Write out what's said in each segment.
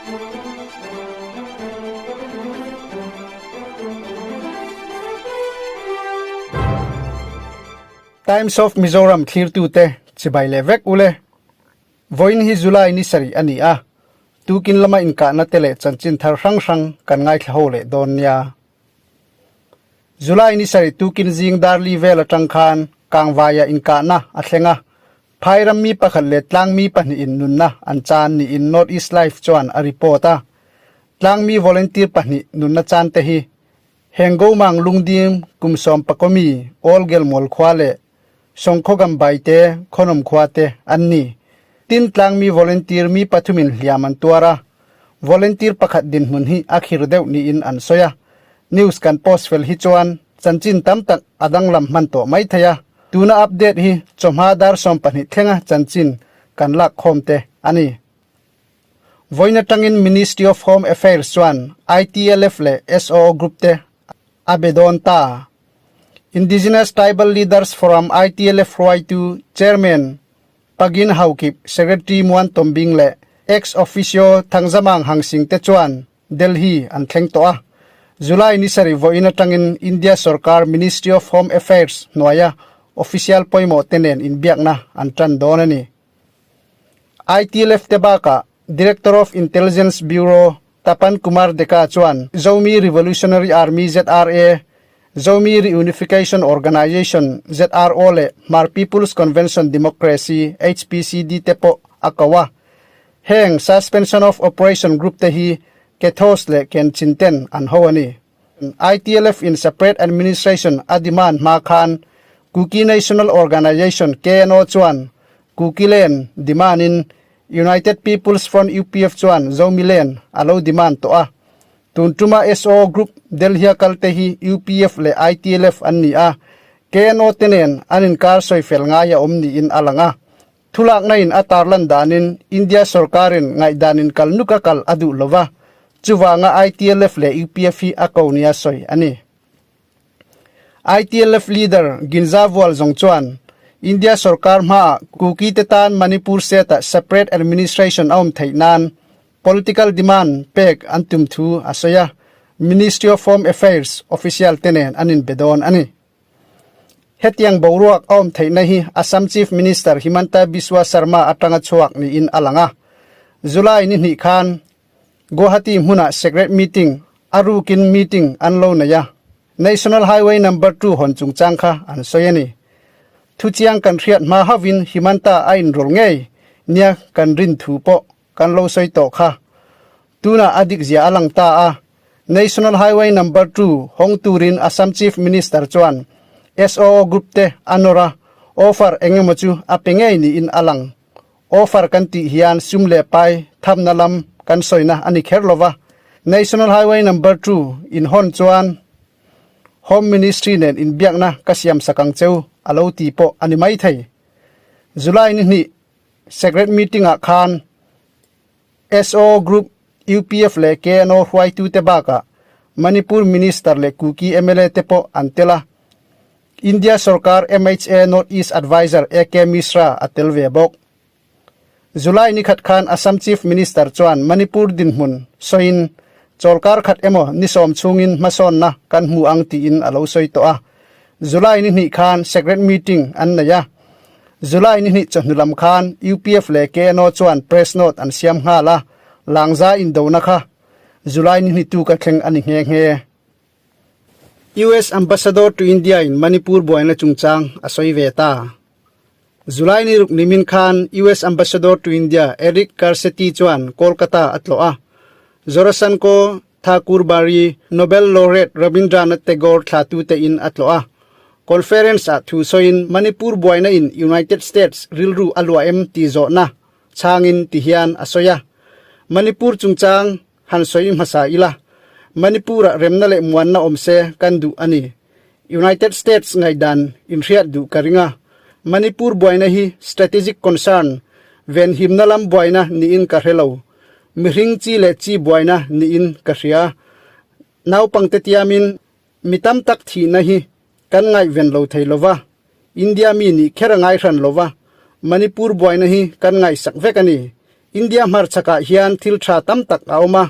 Times of Mizoram thlirtute chibai leh vek ule. Vawiin hi July ni sarih a ni a, tukin lama inkahna te leh chanchin thar hrang hrang kan ngaithla ho leh dawn nia. July ni sarih tukin zing darli vel atang khan Kangvaia inkahna a thleng a, Phai ram mi pakhat leh tlang mi pahnihin nunna an chan niin North East Live chuan a report a. Tlang mi volunteer pahnih nunna chan te hi Hengomang Lungdim kum sawmpakawmi Old Gelmol khua leh Songkhawgam Baite Khawhnawm khua te an ni. Tin tlang mi volunteer mi pathumin hliam an tuar a, volunteer pakhat dinhmun hi a khir deuh niin an sawi a. News kan post fel hi chuan chanchin tam tak a danglam hman tawh mai thei a, tuna update hi chawhma dar 12 thlenga chanchin kan lak khawm te a ni. Vawiin atangin Ministry of Home Affairs chuan ITLF leh SOO Group te a be dawn ta. Indigenous Tribal Leaders Forum ITLF hruaitu Chairman Pagin Haokip, Secretary Muan Tombing leh Ex Officio Thangzamang Hangsing te chuan Delhi an thleng tawh a. July ni sarih vawiin atangin India sorkar Ministry of Home Affairs hnuaia official pawimawh te nen inbiakna an tan dawn a ni. ITLF te bakah Director of Intelligence Bureau Tapan Kumar Deka chuan Zomi Revolutionary Army, ZRA, Zomi Reunification Organization, ZRO, leh Hmar People's Convention Democracy, HPCD, te pawh a ko a. Heng Suspension of Operation Group te hi Kethos leh Kenchin ten an ho a ni. ITLF in separate administration a demand hma khan Kuki National Organization, KNO, chuan Kukiland demand in United People's Front, UPF, chuan Zomiland a lo demand tawh a. Tun tuma SO Group Delhia kal te hi UPF leh ITLF an ni a, KNO te nen an inkar sawi fel ngai a awm niin a lang a. Thulakna in a tarlan danin India sorkarin ngaihdan in kal nuk a kal a duh lova, chuvanga ITLF leh UPF hi a ko nia sawi a ni. ITLF leader Ginza Vual zawng chuan India sorkar hmaah Kuki te tan Manipur state-ah separate administration a awm theih nan political demand pek an tum thu a sawi a, Ministry of Home Affairs official te nen an inbe dawn a ni. Hetiang boruak a awm theihna hi Assam Chief Minister Himanta Biswa Sarma atanga chhuak niin a lang a. July ni hnih khan Guwahati hmunah secret meeting a rukin meeting an lo nei a, National Highway Number 2 hawn chungchang kha an sawi a ni. Thuchiang kan hriat hma hauhin Himanta a inrawl ngei nia kan rin thu pawh kan lo sawi tawh kha. Tunah a dik zia a lang ta a, National Highway Number 2 hawng turin Assam Chief Minister chuan SOO Group te a nawr a, offer engemaw chu a pe ngei niin a lang. Offer kan tih hian sum leh pai thamna lam kan sawina a ni kher lova, National Highway Number 2 inhawn chuan Home Ministry nen inbiakna ka siam sak ang cheu a lo ti pawh a ni maithei. July ni hnih Secret meeting ah khan SO Group, UPF leh KNO hruaitute bakah Manipur Minister leh Kuki mla te pawh an tel a. India sorkar MHA North East Adviser AK Mishra a tel ve bawk. July ni khat khan Assam Chief Minister chuan Manipur dinhmun sawiin chawlkar khat emaw ni sawm chhungin hmasawnna kan hmu ang tiin a lo sawi tawh a. July ni hnih khan secret meeting an nei a. July ni hnih chawhnu lam khan UPF leh KNO chuan press note an siam nghal a, Langza indona kha July ni hnih tu ka thleng a ni nghe nghe. US Ambassador to India in Manipur buaina chungchang a sawi ve ta. July ni ruk nimin khan US Ambassador to India Eric Garcetti chuan Kolkata a tlawh a, Jorasanko Thakur Bari, Nobel Laureate Rabindranath Tagore thlatute in a tlawh a. Conference ah thu sawiin Manipur buaina in United States rilru a luah em ti zawhna chhangin ti hian a sawi a. Manipur chungchang han sawi hmasa ila, Manipur ah remna leh muanna awm se kan duh a ni. United States ngaihdan inhriat duh ka ring a. Manipur buaina hi strategic concern, venhimna lam buaina niin ka hre lo. Mihring chi leh chi buaina niin ka hria. Naupangte tiamin mi tam tak thihna hi kan ngaihven lo thei lova, India mi nih kher a ngai hran lova, Manipur buaina hi kan ngaihsak vek a ni. India hmarchhakah hian thil tha tam tak a awm a,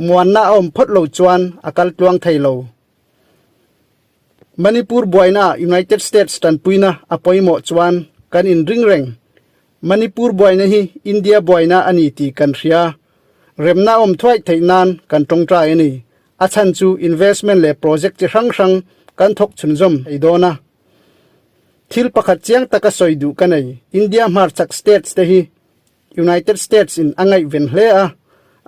muanna a awm phawt lo chuan a kal tluang thei lo. Manipur buainaah United States tanpuina a pawimawh chuan kan inring reng. Manipur buaina hi India buaina a ni tih kan hria. Remna a awm thuaih theih nan kan tawngtai a ni. A chhan chu investment leh project chi hrang hrang kan thawk chhunzawm ei dawn a. Thil pakhat chiang taka sawi duh ka nei, India hmarchhak states te hi United States in a ngaihven hle a,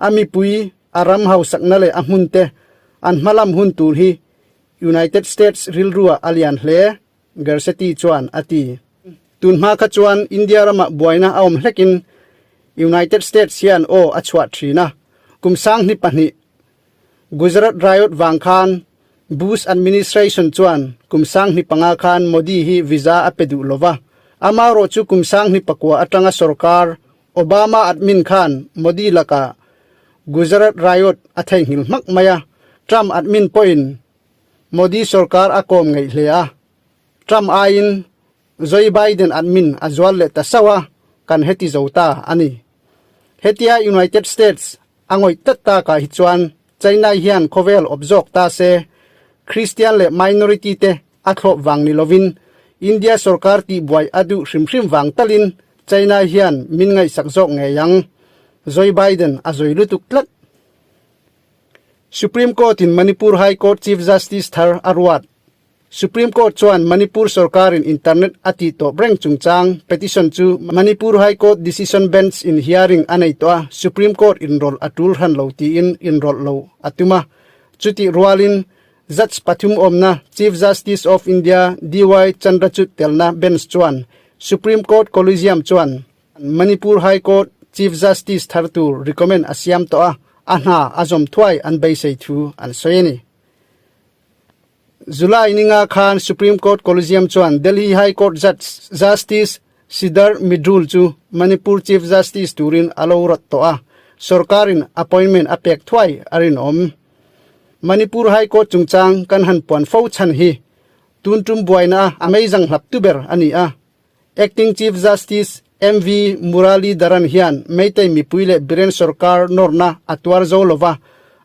a mipui, a ram hausakna leh a hmun te an hmalam hun tur hi United States rilruah a lian hle, Garcetti chuan a ti. Tun hma kha chuan India ramah buaina a awm hlekin United States hian aw a chhuah thin a, kum sanghni pahnih Gujarat riot vang khan Bush administration chuan kum sanghni panga khan Modi hi visa a pe duh lo va, amaherawh chu kum sanghni pakua atanga sorkar Obama admin khan Modi lakah Gujarat riot a theihnghilh hmak mai a, Trump admin pawhin Modi sorkar a kawm ngeih hle a, Trump aiin Joe Biden admin a zual leh ta sauh a, kan heti zo ta a ni. Hetia United States A ngawih tlat takah hi chuan China hian khawvel awp zawk ta se, Christian leh minority te a thlawp vang ni lovin India sorkar tihbuai a duh hrim hrim vang talin China hian min ngaihsak zawk ngei ang. Joe Biden a zui lutuk tlat. Supreme Court in Manipur High Court Chief Justice thar a ruat. Supreme Court chuan Manipur sorkarin internet a tih tawp reng chungchang petition chu Manipur High Court Decision Bench in hearing a nei tawh a, Supreme Court inrawlh a tul hran lo tiin inrawlh lo a tum a. Chutih rualin Judge pathum awmna Chief Justice of India DY Chandrachud telna bench chuan Supreme Court Collegium chuan Manipur High Court Chief Justice thar tur recommend a siam tawh a, a hna a zawm thuai an beisei thu an sawi a ni. July ninga khan Supreme Court Collegium chuan Delhi High Court Judge Justice Siddharth Midrul chu Manipur Chief Justice turin a lo rawt tawh a, sorkarin appointment a pek thuai a rinawm. Manipur High Court chungchang kan han puan fo chhan hi tun tum buaina a meizang hlap tu ber a ni a. Acting Chief Justice MV Muralidharan hian Meitei mipui leh Biren sorkar nawrna a tuar zo lova,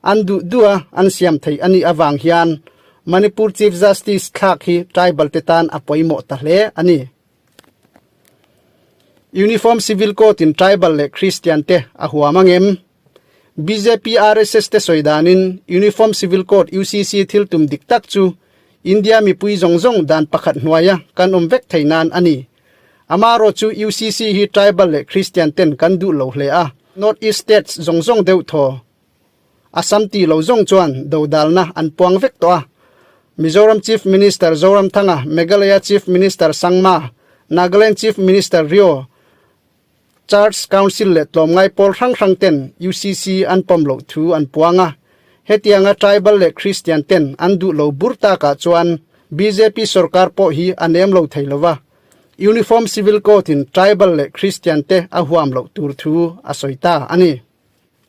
an duh duh a an siam thei a nih avang hian Manipur Chief Justice thlak hi tribal te tan a pawimawh ta hle a ni. Uniform Civil Code in tribal leh Christian te a huam angem? Bjp RSS te sawi danin Uniform Civil Code UCC thil tum dik tak chu India mipui zawng zawng dan pakhat hnuaia kan awm vek thei nan a ni. Amaherawh chu UCC hi tribal leh Christian ten kan duh lo hle a, North East states zawng zawng deuh thaw Assam tih lo zawng chuan dodalna an puang vek tawh a. Mizoram Chief Minister Zoramthanga, Meghalaya Chief Minister Sangma, Nagaland Chief Minister Rio, Church Council leh tlawmngai pawl hrang hrang ten UCC an pawm loh thu an puang a, hetianga tribal leh Christian ten an duh lo bur takah chuan bjp sorkar pawh hi a nem lo thei lo va, Uniform Civil Code in tribal leh Christian te a huam loh tur thu a sawi ta a ni.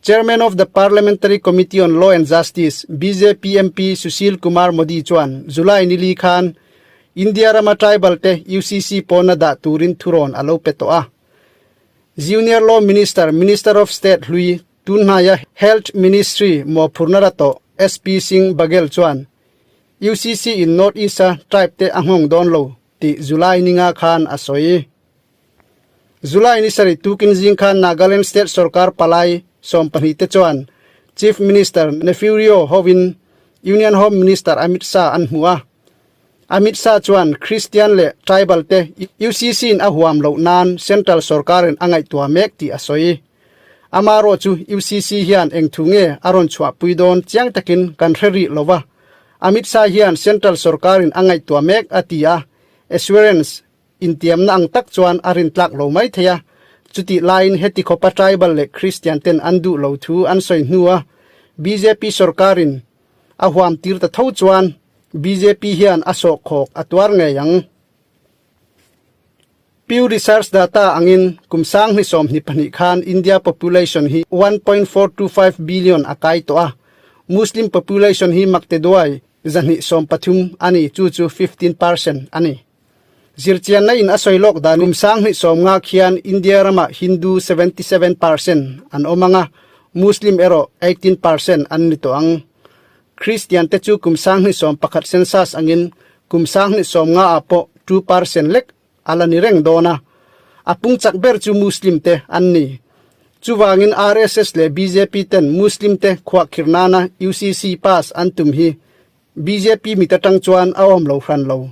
Chairman of the Parliamentary Committee on Law and Justice, bjp MP Sushil Kumar Modi chuan July nili khan India rama tribal te UCC pawna dah turin thurawn a lo pe tawh a. Junior Law Minister, Minister of State hlui tunhnaia Health Ministry mawhphurna ra tawh SP Singh Baghel chuan UCC in North East-a tribe te a nghawng dawn lo tih July ninga khan a sawi. July ni sarih tukin zing khan Nagaland State sorkar palai 12 te chuan Chief Minister Neiphiu Rio hovin Union Home Minister Amit Shah an hmu a. Amit Shah chuan Christian leh Tribal te UCC in a huam loh nan Central sorkarin a ngaihtuah mek tih a sawi. Amaherawh chu UCC hian eng thu nge a rawn chhuahpui dawn chiang takin kan hre rih lo va. Amit Shah hian Central sorkarin a ngaihtuah mek a ti a, assurance Intiamna ang tak chuan a rintlak lo mai thei a, chutih laiin heti khawpa tribal leh Christian ten an duh lo thu an sawi hnua bjp sorkarin a huam tir ta tho chuan bjp hian a sawhkhawk a tuar ngei ang. Pew Research data angin kum sanghni 22 khan India population hi 1.425 billion a kai tawh a, Muslim population hi makte duai 213 a ni, chu chu 15 percent a ni. Zirchianna in a sawi lawk dan kum 2015 khian India ramah Hindu 77 percent an awm ang a, Muslim erawh 18 percent an ni tawh ang. Kristian te chu kum 2011 census angin kum 2015 ah pawh 2 percent lek a la ni reng dawn a, a pung chak ber chu Muslim te an ni. Chuvangin RSS leh bjp ten Muslim te khuahkhirh nana UCC pass an tum hi bjp mit atang chuan a awm lo hran lo.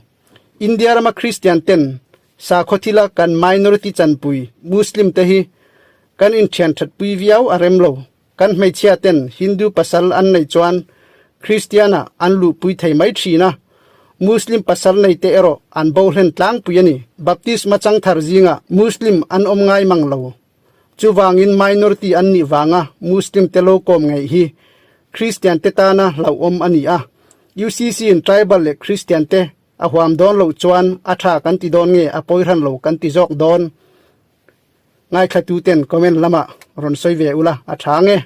India rama Kristian ten sakhaw thila kan minority chanpui Muslim te hi kan inthian thatpui viau a rem lo. Kan hmeichhia ten Hindu pasal an neih chuan Kristian ah an luhpui thei mai thin a, Muslim pasal nei te erawh an bo hlen tlangpui a ni. Baptisma changthar zingah Muslim an awm ngai mang lo. Chuvangin minority an nih vanga Muslim te lo kawm ngeih hi Kristian te tana hlauhawm a ni a. UCC in tribal leh Kristian te a huam dawn loh chuan a tha kan ti dawn nge a pawi hran lo kan ti zawk dawn. Ngaithlatuten comment lamah rawn sawi ve ula a tha nge.